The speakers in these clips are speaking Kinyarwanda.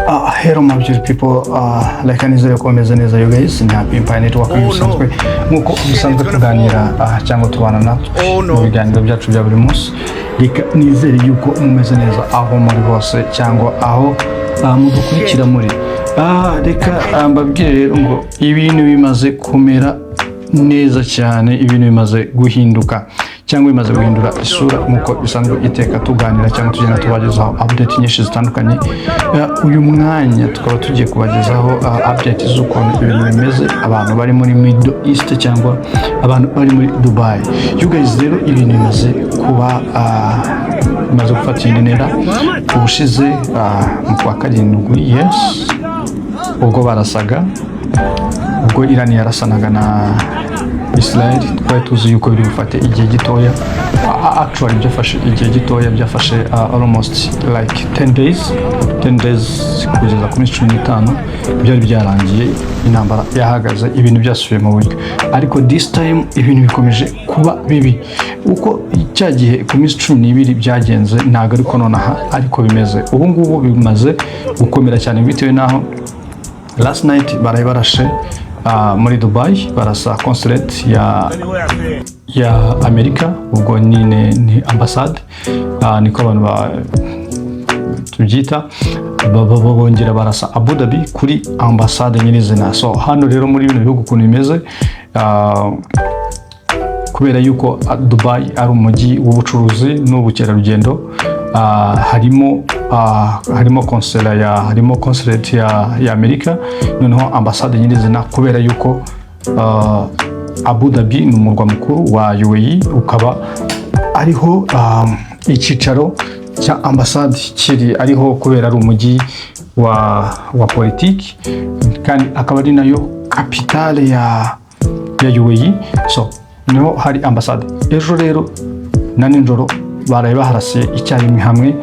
Hello my beautiful people, reka nizere ko bameze neza. You guys, ni Happy Empire Network nk'ibisanzwe, nk'uko dusanzwe tuganira cyangwa tubana natwe mu biganiro byacu bya buri munsi. Reka nizere yuko mumeze neza aho muri hose cyangwa aho mudukurikira muri. Reka mbabwire rero ngo ibintu bimaze kumera neza cyane, ibintu bimaze guhinduka cyangwa bimaze guhindura isura, nk'uko bisanzwe iteka tuganira cyangwa tugenda tubagezaho update nyinshi zitandukanye. Uyu mwanya tukaba tugiye kubagezaho update z'ukuntu ibintu bimeze, abantu bari muri Middle East cyangwa abantu bari muri Dubai. You guys, rero ibintu bimaze kuba bimaze gufata indi ntera. Ubushize mu kwa karindwi, yes, ubwo barasaga, ubwo Iran yarasanaga na Israel, twari tuzi yuko biri bufate igihe gitoya. Actually byafashe igihe gitoya, byafashe almost like 10 days, 10 days kugeza ku minsi 15 byari byarangiye, intambara yahagaze, ibintu byasubiye mu buryo. Ariko this time ibintu bikomeje kuba bibi. Uko cya gihe ku minsi 12 byagenze ntabwo ariko nonaha ariko bimeze. Ubu ngubu bimaze gukomera cyane bitewe n'aho last night baraye barashe muri Dubai, barasa consulate ya Amerika. Ubwo ni ambasade, niko abantu tubyita. Bongera barasa Abu Dhabi kuri ambasade nyirizina. So hano rero muri bino bihugu ukuntu bimeze, kubera yuko Dubai ari umujyi w'ubucuruzi n'ubukerarugendo, harimo consulat ya harimo consulate ya Amerika, noneho ambasade nyirizina, kubera yuko Abu Dhabi ni umurwa mukuru wa UAE, ukaba ariho icyicaro cya ambasade kiri, ariho kubera ari umujyi wa politiki kandi akaba ari nayo capitale ya UAE. So niho hari ambasade. Ejo rero na nijoro baraye baharasiye icyarimwe hamwe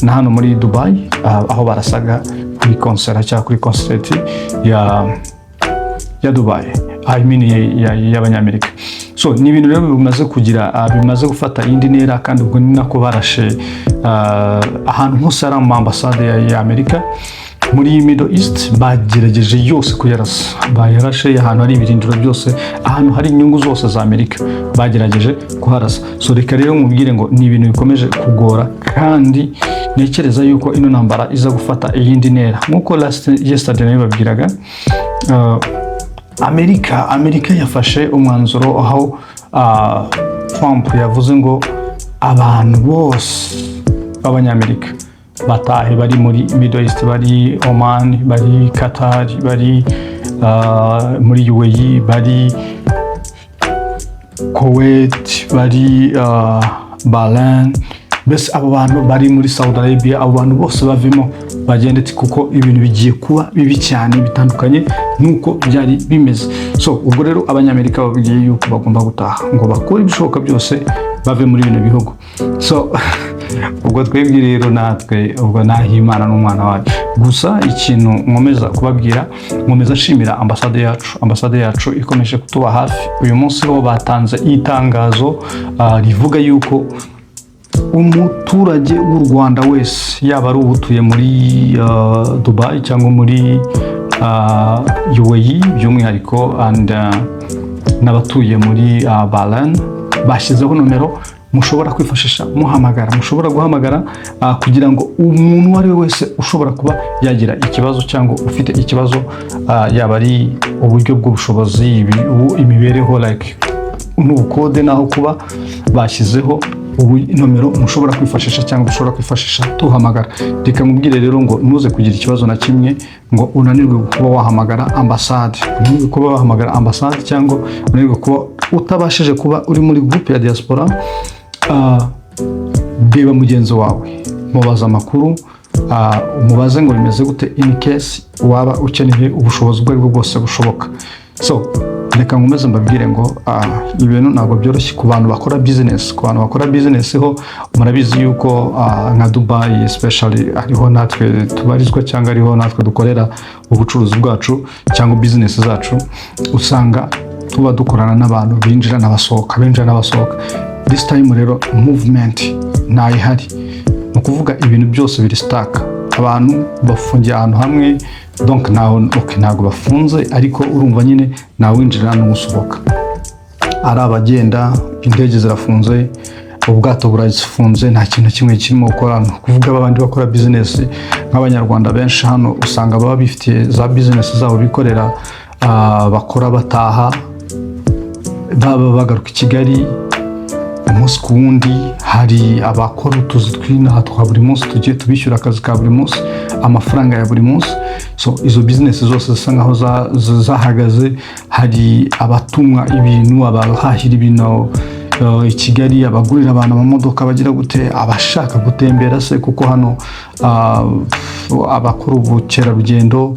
na hano muri Dubai, aho barasaga kuri consulat cyangwa kuri consulate ya Dubai, I mean y'Abanyamerika. So ni ibintu rero bimaze kugira bimaze gufata indi ntera. Kandi ubwo ni nako barashe ahantu hose hari ama ambasade ya Amerika muri Middle East. Bagerageje yose kuyarasa, bayarashe ahantu hari ibirindiro byose, ahantu hari inyungu zose za Amerika bagerageje kuharasa. So reka rero mubwire ngo ni ibintu bikomeje kugora, kandi ntekereza yuko ino ntambara iza gufata iyindi ntera nk'uko last yesterday nabibabwiraga. Amerika yafashe umwanzuro aho Trump yavuze ngo abantu bose b'Abanyamerika batahe bari muri Middle East, bari Oman, bari Qatar, bari muri UAE, bari Kuwait, bari Bahrain, mbese abo bantu bari muri Saudi Arabia, abo bantu bose bavemo bagende, kuko ibintu bigiye kuba bibi cyane bitandukanye n'uko byari bimeze. So ubwo rero Abanyamerika babwiye yuko bagomba gutaha, ngo bakore ibishoboka byose bave muri bino bihugu. So ubwo twebwe rero natwe ubwo nahimana n'umwana wacu. Gusa ikintu nkomeza kubabwira, nkomeza nshimira ambasade yacu. Ambasade yacu ikomeje kutuba hafi. Uyu munsi ho batanze itangazo rivuga yuko umuturage w'u Rwanda wese, yaba ari utuye muri Dubai cyangwa muri UAE by'umwihariko and n'abatuye muri Bahrain, bashyizeho nomero mushobora kwifashisha muhamagara, mushobora guhamagara kugira ngo umuntu uwo ari we wese ushobora kuba yagira ikibazo cyangwa ufite ikibazo, yaba ari uburyo bw'ubushobozi, imibereho, like n'ubukode n'aho kuba, bashyizeho ubu nomero mushobora kwifashisha cyangwa ushobora kwifashisha tuhamagara. Reka nkubwire rero ngo ntuze kugira ikibazo na kimwe ngo unanirwe kuba wahamagara ambasade, unanirwe kuba wahamagara ambasade cyangwa unanirwe kuba utabashije kuba uri muri groupe ya diaspora. Reba mugenzi wawe, mubaza amakuru, umubaze ngo bimeze gute, in case waba ukeneye ubushobozi ubwo aribwo bwose bushoboka. So reka nkomeze mbabwire ngo ibintu ntabwo byoroshye ku bantu bakora business. Ku bantu bakora business ho murabizi yuko nka Dubai especially ariho natwe tubarizwa cyangwa ariho natwe dukorera ubucuruzi bwacu cyangwa business zacu, usanga tuba dukorana n'abantu binjira n'abasohoka, binjira n'abasohoka. This time rero movement ntayihari, ni ukuvuga ibintu byose biri stuck. Abantu bafungiye ahantu hamwe, donc ntaho, okay, ntabwo bafunze, ariko urumva nyine ntawinjira n'usohoka, ari abagenda. Indege zirafunze, ubwato burafunze, nta kintu kimwe kirimo gukora. Ni ukuvuga abandi bakora bizinesi nk'Abanyarwanda benshi hano usanga baba bifitiye za bizinesi zabo bikorera, bakora bataha, baba bagaruka i Kigali umunsi ku wundi. Hari abakora utuzi tw'inaha twa buri munsi, tugiye tubishyura akazi ka buri munsi, amafaranga ya buri munsi. So izo bizinesi zose zisa nkaho zahagaze. Hari abatumwa ibintu, abahahira ibintu i Kigali, abagurira abantu amamodoka, bagira gute, abashaka gutembera se, kuko hano abakora ubukerarugendo,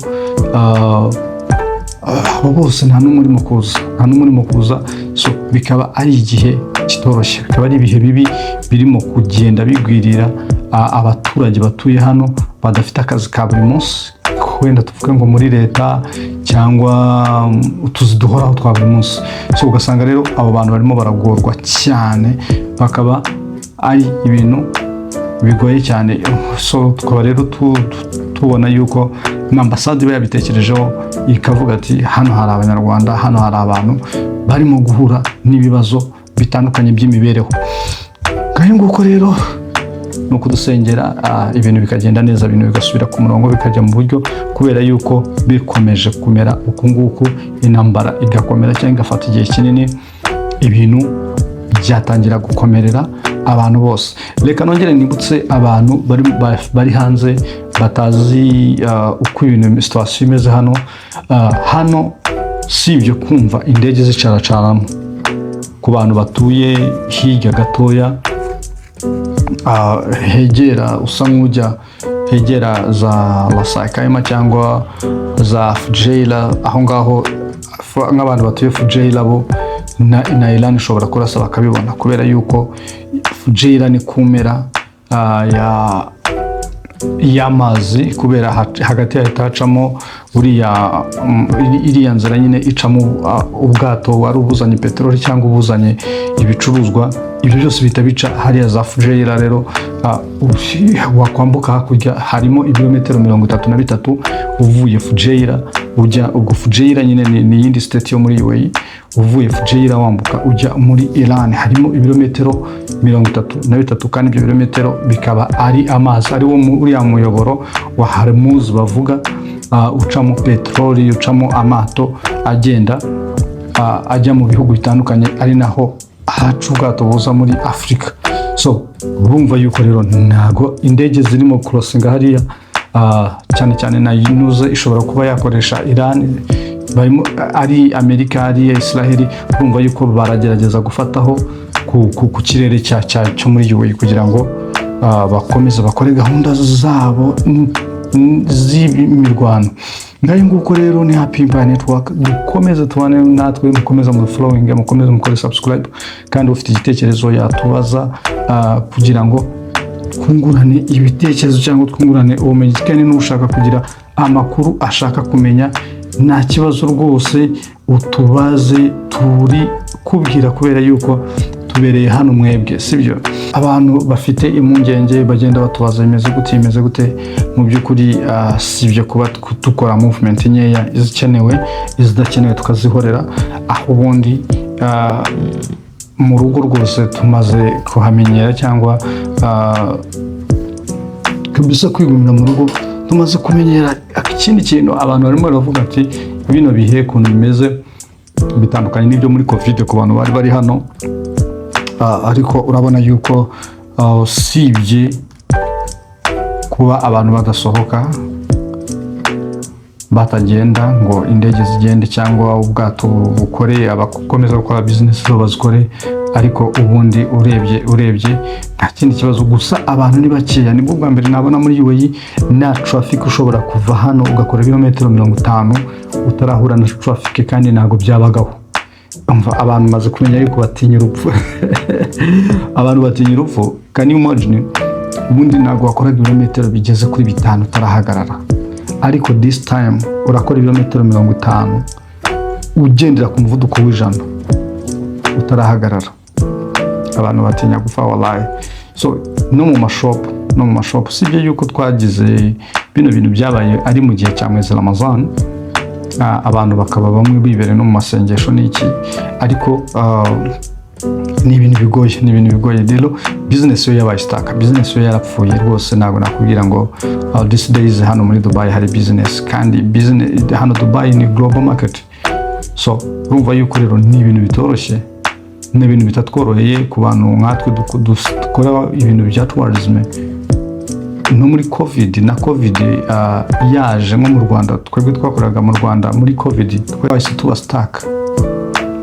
abo bose nta n'umwe urimo kuza, nta n'umwe urimo kuza. So bikaba ari igihe kitoroshye, bikaba ari ibihe bibi birimo kugenda bigwirira abaturage batuye hano badafite akazi ka buri munsi, wenda tuvuge ngo muri leta cyangwa utuzi duhoraho twa buri munsi. So ugasanga rero abo bantu barimo baragorwa cyane, bakaba ari ibintu bigoye cyane. So tukaba rero tubona yuko ambasade iba yabitekerejeho, ikavuga ati: "Hano hari Abanyarwanda, hano hari abantu barimo guhura n'ibibazo bitandukanye by'imibereho." Ngayo nguko rero, ni ukudusengera, ibintu bikagenda neza, ibintu bigasubira ku murongo, bikajya mu buryo, kubera yuko bikomeje kumera uku nguku, intambara igakomera cyangwa igafata igihe kinini, ibintu byatangira gukomerera abantu bose. Reka nongere nibutse abantu bari hanze batazi uko ibintu, situation imeze hano. Hano si ibyo kumva indege zicaracaramo. Ku bantu batuye hirya gatoya, hegera, usa nk'ujya hegera za Ras Al Khaimah cyangwa za Fujairah, aho ngaho nk'abantu batuye Fujairah bo na Iran ishobora kurasa bakabibona, kubera yuko Fujairah ni ku mpera ya y'amazi, kubera hagati hahita hacamo uriya iriya nzira nyine icamo ubwato wari ubuzanye peteroli cyangwa ubuzanye ibicuruzwa. Ibyo byose bihita bica hariya za Fujairah. Rero wakwambuka hakurya, harimo ibirometero 33 uvuye Fujairah ujya, ubwo Fujairah nyine ni iyindi state yo muri UAE. Uvuye Fujairah wambuka ujya muri Iran, harimo ibirometero 33, kandi ibyo birometero bikaba ari amazi, ari wo uriya muyoboro wa Hormuz bavuga, ucamo peteroli, ucamo amato agenda ajya mu bihugu bitandukanye, ari naho haca ubwato buza muri Afurika. So urumva yuko rero ntago indege zirimo crossinga hariya, cyane cyane na yunuze ishobora kuba yakoresha Iran, barimo ari Amerika, ari Israel. Urumva yuko baragerageza gufataho ku kirere cyo muri UAE kugira ngo bakomeze bakore gahunda zabo z'imirwano. Ngayo nguko rero, ni Happy Empire Network. Dukomeze tubane natwe, mukomeze mu following, mukomeze mukore subscribe, kandi ufite igitekerezo yatubaza kugira ngo twungurane ibitekerezo cyangwa twungurane ubumenyi. Kandi n'ushaka kugira amakuru, ashaka kumenya, nta kibazo rwose, utubaze, turi kubwira, kubera yuko tubereye hano mwebwe, sibyo? Abantu bafite impungenge bagenda batubaza: "Bimeze gute? Bimeze gute?" Mu by'ukuri si ibyo, kuba dukora movement nkeya izikenewe, izidakenewe tukazihorera. Aho ubundi mu rugo rwose tumaze kuhamenyera, cyangwa kabisa kwigumira mu rugo tumaze kumenyera. Ikindi kintu abantu barimo baravuga ati bino bihe ukuntu bimeze bitandukanye n'ibyo muri Covid ku bantu bari bari hano. Ariko urabona yuko usibye kuba abantu badasohoka, batagenda ngo indege zigende cyangwa ubwato bukore, abakomeza gukora bizinesi zo bazikore, ariko ubundi urebye nta kindi kibazo. Gusa abantu ni bakeya. Nibwo bwa mbere nabona muri UAE nta traffic. Ushobora kuva hano ugakora ibirometero 50 utarahura na traffic, kandi ntabwo byabagaho. Umva, abantu maze kumenya yuko batinya urupfu, abantu batinya urupfu. Can you imagine? Ubundi ntabwo wakoraga ibirometero bigeze kuri 5 utarahagarara, ariko this time urakora ibirometero 50 ugendera ku muvuduko w'100 utarahagarara. Abantu batinya gupfa wallahi. So no mu mashopu, no mu mashopu, sibyo yuko twagize Bino bintu byabaye ari mu gihe cya mwezi Ramazan, abantu bakaba bamwe bibereye no mu masengesho n'iki, ariko ni ibintu bigoye, ni ibintu bigoye. Rero business yo yabaye stuck, business yo yarapfuye rwose. Ntabwo nakubwira ngo these days hano muri Dubai hari business, kandi business hano Dubai ni global market. So urumva yuko rero ni ibintu bitoroshye, ni ibintu bitatworoheye ku bantu nkatwe dukora ibintu bya tourism. No muri COVID, na COVID yaje nko mu Rwanda, twebwe twakoraga mu Rwanda muri COVID twahise tuba stuck,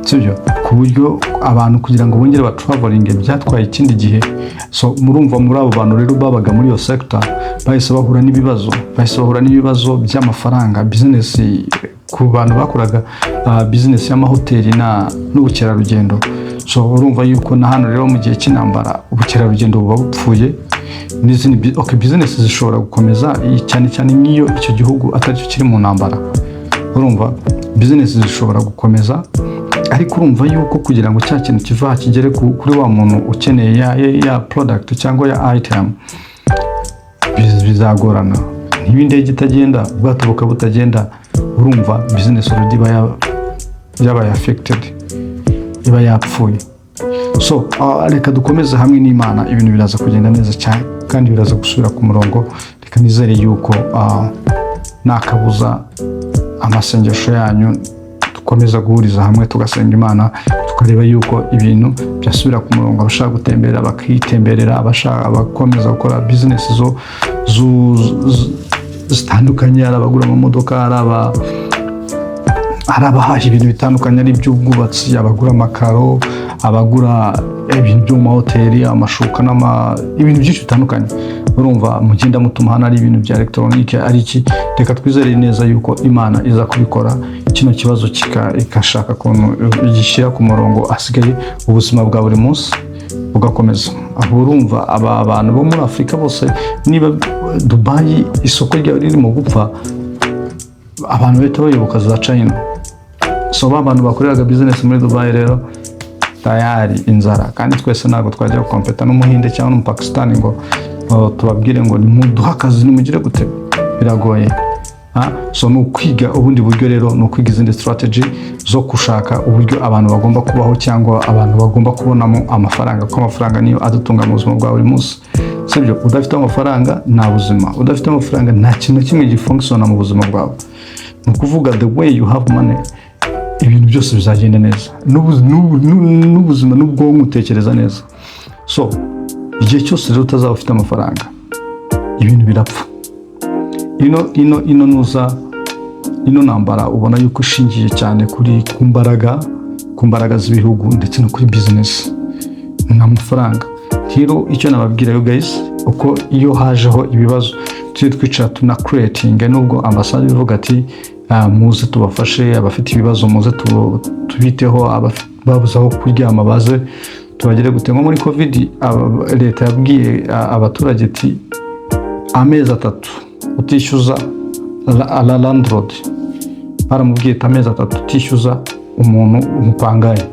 sibyo? Ku buryo abantu kugira ngo bongere batravelinge byatwaye ikindi gihe. So murumva, muri abo bantu rero babaga muri iyo sector bahise bahura n'ibibazo, bahise bahura n'ibibazo by'amafaranga. Business ku bantu bakoraga business y'amahoteli na n'ubukerarugendo. So urumva yuko na hano rero mu gihe cy'intambara ubukerarugendo buba bupfuye n'izindi okay, business zishobora gukomeza, cyane cyane nk'iyo icyo gihugu atari cyo kiri mu ntambara. Urumva business zishobora gukomeza, ariko urumva yuko kugira ngo cya kintu kiva aha kigere kuri wa muntu ukeneye ya product cyangwa ya item bizagorana. Niba indege itagenda, ubwato bukaba butagenda, urumva business already iba yabaye affected, iba yapfuye. So reka dukomeze hamwe n'Imana, ibintu biraza kugenda neza cyane kandi biraza gusubira ku murongo. Reka nizere yuko nta kabuza amasengesho yanyu dukomeza guhuriza hamwe, tugasenga Imana, tukareba yuko ibintu byasubira ku murongo, abashaka gutembera bakitemberera, abashaka abakomeza gukora business zo zitandukanye, ari abagura amamodoka, ari abahaha ibintu bitandukanye, ari iby'ubwubatsi, abagura amakaro, abagura ibintu byo mu mahoteli, amashuka ibintu byinshi bitandukanye. Urumva mugenda mutuma hano ari ibintu bya elegitoronike, ari iki. Reka twizere neza yuko Imana iza kubikora, kino kibazo igashaka ukuntu igishyira ku murongo, asigaye ubuzima bwa buri munsi bugakomeza. Aho urumva aba bantu bo muri Afurika bose, niba Dubayi isoko ryawe ririmo gupfa, abantu bahita bayoboka za China. So ba bantu bakoreraga business muri Dubai rero tayari inzara, kandi twese ntabwo twajya gukompeta n'Umuhinde cyangwa n'Umupakistani ngo tubabwire ngo nimuduhe akazi, nimugire gute, biragoye. So ni ukwiga ubundi buryo rero, ni ukwiga izindi strategy zo gushaka uburyo abantu bagomba kubaho cyangwa abantu bagomba kubonamo amafaranga, kuko amafaranga niyo adutunga mu buzima bwa buri munsi, sibyo? Udafite amafaranga nta buzima, udafite amafaranga nta kintu na kimwe gifunctiona mu buzima bwawe. Ni ukuvuga the way you have money, ibintu byose bizagenda neza, n'ubuzima n'ubwonko utekereza neza. So igihe cyose rero utazaba ufite amafaranga, ibintu birapfa. Ino nuza ino ntambara ubona yuko ishingiye cyane kuri ku mbaraga z'ibihugu ndetse no kuri business ni amafaranga. Rero icyo nababwira yo guys, uko iyo hajeho ibibazo tujye twicara tuna creating, nubwo ambasade ivuga ati muze tubafashe, abafite ibibazo muze tubiteho, babuze aho kuryama baze tubagere gute. Nko muri COVID leta yabwiye abaturage ati amezi 3 utishyuza la landlord, baramubwiye ati amezi 3 utishyuza umuntu umupangaye.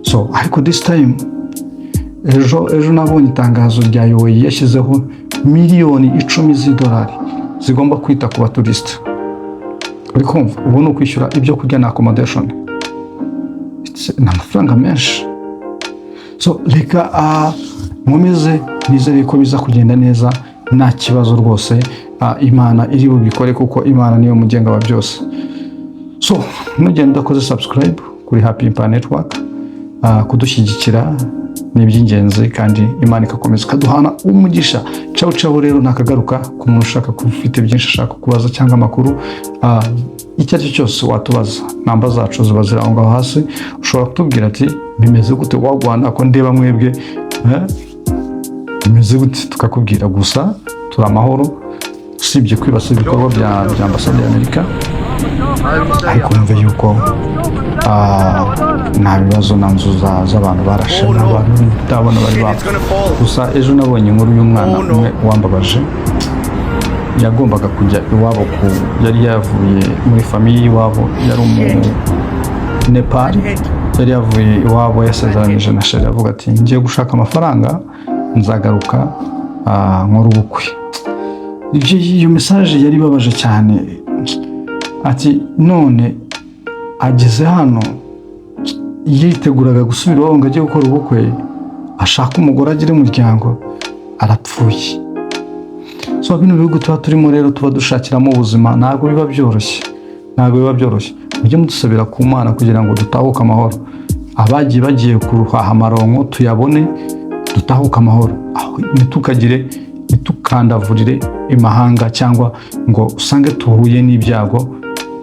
So ariko this time, ejo ejo nabonye itangazo rya UAE yashyizeho miliyoni 10 z'idolari zigomba kwita ku baturisita. Uri kumva, ubu ni ukwishyura ibyo kurya na accommodation. Ni amafaranga menshi. So reka nkomeze nizere ko biza kugenda neza, nta kibazo rwose. Imana iri bubikore kuko Imana niyo mugenga wa byose. So nugenda udakoze subscribe kuri Happy Empire Network, kudushyigikira ni iby'ingenzi, kandi Imana igakomeza ikaduhana umugisha. Ciao ciao. Rero ntakagaruka ku muntu ushaka kuba ufite byinshi ashaka kubaza cyangwa amakuru icyo ari cyo cyose watubaza, namba zacu ziba ziri aho ngaho hasi. Ushobora kutubwira ati bimeze gute wagwana ko ndeba mwebwe, eh? Bimeze gute? Tukakubwira. Gusa turi amahoro, usibye kwibasira ibikorwa bya ambasade y'Amerika, ariko wumve yuko nta bibazo, nta nzu z'abantu barashe, nta bantu ndabona bari bapfa. Gusa ejo nabonye inkuru y'umwana umwe wambabaje. Yagombaga kujya iwabo, ku yari yavuye muri famille y'iwabo, yari umu Nepal, yari yavuye iwabo yasezeranyije na chérie, avuga ati ngiye gushaka amafaranga, nzagaruka nkore ubukwe. Ibyo, iyo message yari ibabaje cyane. Ati none ageze hano, yiteguraga gusubira iwabo ngo ajye gukora ubukwe, ashaka umugore, agire umuryango, arapfuye. So bino bihugu tuba turimo rero, tuba dushakiramo ubuzima, ntabwo biba byoroshye, ntabwo biba byoroshye. Mujye mudusabira ku Mana kugira ngo dutahuke amahoro. Abagiye bagiye kuruhaha amaronko, tuyabone, dutahuke amahoro. Aho ntitukagire, ntitukandavurire imahanga cyangwa ngo usange tuhuye n'ibyago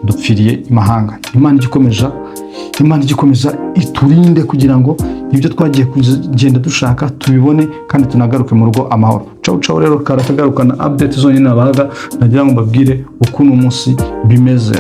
dupfiriye imahanga. Imana igikomeza, Imana igikomeza iturinde kugira ngo ibyo twagiye kugenda dushaka tubibone kandi tunagaruke mu rugo amahoro. Cawu cawu rero, karakagarukana update zonyine nabahaga, nagira ngo mbabwire uko uno munsi bimeze.